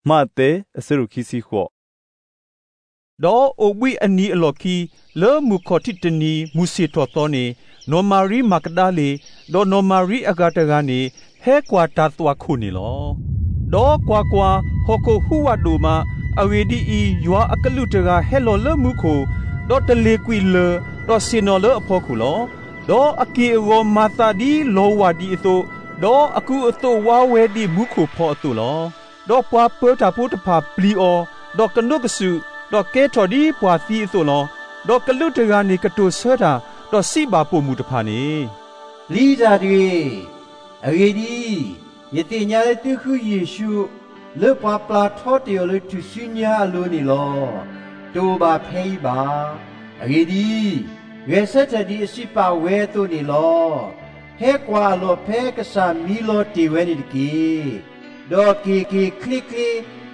မးသဲ အဆၢဒိၣ်ခံဆံဃိး. ဒီးအိၣ်ဘှံးအနံၤအလီၢ်ခံ, လၢမုၢ်ခီၣ်ထံးတနံၤမုၢ်ဆ့ၣ်ထီၣ်သီန့ၣ်, နီၢ်မၤရံမၤကဒၤလ့ၤ, ဒီးနီၢ်မၤရံအဂၤတဂၤန့ၣ်, ဟဲကွၢ်တၢ်သွၣ်ခိၣ်န့ၣ်လီၤ. ဒီးကွၢ်ကွၢ်, ဟီၣ်ခိၣ်ဟူးဝးဒိၣ်မး, အဂ့ၢ်ဒ်အံၤ, ယွၤအကလူးတဂၤဟဲလီၤလၢမူခိၣ်, ဒီးတလ့ၤကွံာ်လၢၢ်, ဒီးဆ့ၣ်နီၤလၢအဖီခိၣ်လီၤ. ဒီးအက့ၢ်အဂီၤမၤသးဒ်လီၤဝၢ်ဒံးအသိး, ဒီးအကူအသိးဝါဝဲဒ်မူခိၣ်ဖီအသိးလီၤ. ဒီးပှၤပၢတၢ်ဖိတဖၣ်ပျံၤအီၤ, ဒီးကနိးကစုာ်, ဒီးကဲထီၣ်ဒ်ပှၤသံအသိးလီၤ. ဒီးကလူးတဂၤန့ၣ်ကတိၤဆၢတၢ်, ဒီးစံးဘၣ်ပိာ်မုၣ်တဖၣ်န့ၣ်, ပျံၤတၢ်တဂ့ၤ. အဂ့ၢ်ဒ်အံၤ, ယသ့ၣ်ညါလၢသုဃုယ့ၣ်ၡူး, လၢပှၤပျၢ်ထီတ့ၢ်အီၤလၢထူၣ်စုညါအလိၤန့ၣ်လီၤ. တအိၣ်ဘၣ်ဖဲအံၤဘၣ်. အဂ့ၢ်ဒ်အံၤ, ဂဲၤဆၢထၢၣ်ဒ်အစံးပာ်ဝဲအသိးန့ၣ်လီၤ. ဟဲကွၢ်အလီၢ်ဖဲကစၢ်မံလီၤတ့ၢ်ဝဲန့ၣ်တက့ၢ်. ဒီးက့ၤက့ၤချ့ချ့,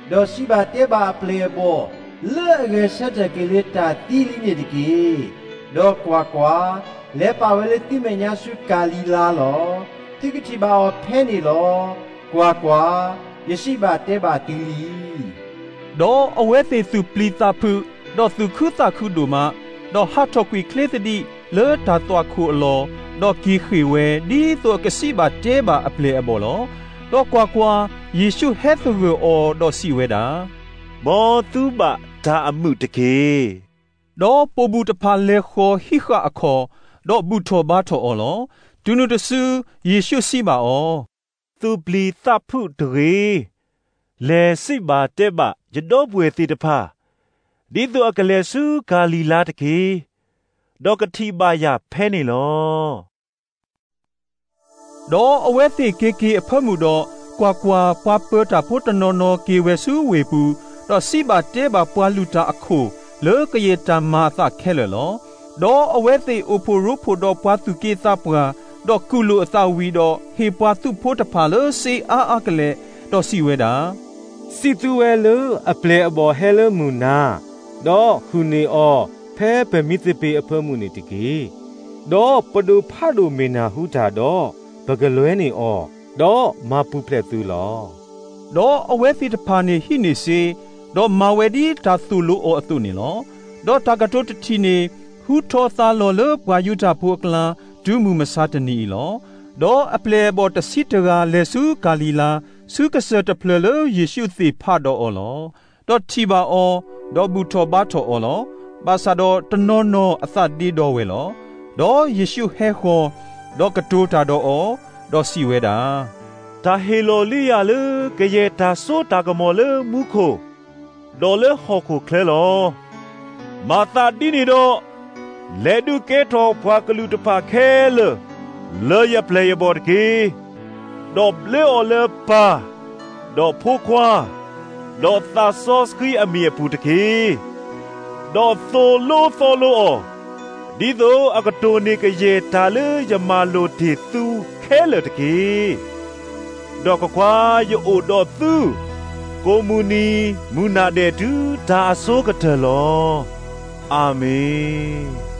ဒီးစံးဘၣ်တဲဘၣ်အပျဲၢ်အဘီၣ်, လၢအဂဲၤဆၢထၢၣ်က့ၤလၢတၢ်သံလံန့ၣ်တက့ၢ်. ဒီးကွၢ်ကွၢ်, လဲၤပာ်ဝဲလၢသုမဲာ်ညါဆူကၤလံၤလါလီၤ. သုကထံၣ်ဘၣ်အီၤဖဲန့ၣ်လီၤ. ကွၢ်ကွၢ်, ယစံးဘၣ်တဲဘၣ်သုလံ. ဒီးအဝဲသ့ၣ်သူၣ်ပျံၤသးဖုး, ဒီးသူၣ်ခုသးခုဒိၣ်မး, ဒီးဟးထီၣ်ကွံာ်ချ့သဒံးလၢတၢ်သွၣ်ခိၣ်အလီၢ်, ဒီးက့ၤဃ့ၢ်ဝဲ, ဒ်သိးအကစံးဘၣ်တဲဘၣ်အပျဲၢ်အဘီၣ်လီၤ. ဒီးကွၢ်ကွၢ်, ယ့ၣ်ၡူးဟဲသဂၢၢ်အီၤဒီးစံးဝဲဒၣ်, မ်သုဘၣ်တၢ်အမုာ်တက့ၢ်. ဒီးပိာ်မုၣ်တဖၣ်လဲၤဃီၤဟံးဃာ်အခီၣ်, ဒီးဘူၣ်ထီၣ်ဘါထီၣ်အီၤလီၤ. တုၤနုၤတစု, ယ့ၣ်ၡူးစံးဘၣ်အီၤ, သူၣ်ပျံၤသးဖုးတဂ့ၤ. လဲၤစံးဘၣ်တဲဘၣ်ယဒီပုၢ်ဝဲၢ်သ့ၣ်တဖၣ်, ဒ်သိးအကလဲၤဆူကၤလံၤလါတက့ၢ်. ဒီးကထံၣ်ဘၣ်ယၤဖဲန့ၣ်လီၤ. ဒီးအဝဲသ့ၣ်က့ၤက့ၤအဖၢမုၢ်ဒီး, ကွၢ်ကွၢ်, ပှၤပၢတၢ်ဖိတနီၤနီၤက့ၤဝဲဆူဝ့ၢ်ပူၤ, ဒီးစံးဘၣ်တဲဘၣ်ပှၤလုၢ်တၢ်အခိၣ်လၢကယဲၢ်တၢ်မၤအသးခဲလၢာ်လီၤ. ဒီးအဝဲသ့ၣ်အိၣ်ဖှိၣ်ရိဖှိၣ်ဒီးပှၤသူၣ်က့သးပှၢ်, ဒီးကူၣ်လိာ်အသးဝံၤဒီးဟ့ၣ်ပှၤသုးဖိတဖၣ်လၢစ့အါအါကလဲာ်, ဒီးစံးဝဲဒၣ်, စံးသုဝဲလၢအပျဲၢ်အဘီၣ်ဟဲလၢမုၢ်နၤ, ဒီးဟုၣ်န့ၢ်အီၤဖဲပမံသပ့ၤအဖၢမုၢ်န့ၣ်တက့ၢ်. ဒီးပဒိးဖးဒိၣ်မ့ၢ်နၢ်ဟူတၢ်ဒီး, ပကလွဲန့ၢ်အီၤ, ဒီးမၤပူၤဖျဲးသုလီၤ. ဒီးအဝဲသ့ၣ်တဖၣ်န့ၣ်ဟံးန့ၢ်စ့, ဒီးမၤဝဲဒ်တၢ်သိၣ်လိအီၤအသိးန့ၣ်လီၤ. ဒီးတၢ်ကတိၤတထံၣ်န့ၣ်, ဟူထီၣ်သါလီၤလၢပှၤယူဒၤဖိအကျါ, တုၤမုၢ်မဆါတနံၤအံၤလီၤ. ဒီးအပျဲၢ်အဘီၣ်တဆံတဂၤလဲၤဆူကၤလံၤလါ, ဆူကစၢၢ်တဖျၢၣ်လၢယ့ၣ်ၡူးသ့ၣ်ဖးဒီးအီၤလီၤ. ဒီးထံၣ်ဘၣ်အီၤ, ဒီးဘူၣ်ထီၣ်ဘါထီၣ်အီၤလီၤ. ဘၣ်ဆၣ်ဒီးတနီၤနီၤအသးဒ့ဒီဝဲလီၤ. ဒီးယ့ၣ်ၡူးဟဲဃီၤ, ဒီးကတိၤတၢ်ဒီးအီၤ, ဒီးစံးဝဲဒၣ်, တၢ်ဟ့ၣ်လီၤလံယၤလၢကယဲၢ်တၢ်စိတၢ်ကမီၤလၢမူခိၣ်, ဒီးလၢဟီၣ်ခိၣ်ချၢလီၤ. မၤသးဒ်န့ၣ်ဒီး, လဲၤဒုးကဲထီၣ်ပှၤကလုာ်တဖၣ်ခဲလၢာ်, လၢယပျဲၢ်ယဘီၣ်တက့ၢ်. ဒီးဘျၢအီၤလၢပၢ်, ဒီးဖိခွါ, ဒီးသးစီဆှံအမံၤအပူၤတက့ၢ်. ဒီးသိၣ်လိသီလိအီၤ, ဒ်သိးအကတိၢ်န့ၢ်ကယဲၢ်တၢ်လၢယမၤလိာ်တ့ၢ်သုခဲလၢာ်တက့ၢ်. ဒီးကွၢ်ကွၢ်, ယအိၣ်ဒီးသု, ကိးမုၢ်နံၤမုၢ်နၤဒဲးတုၤတၢ်အဆိကတၢၢ်လီၤ. အၤမ့ၣ်.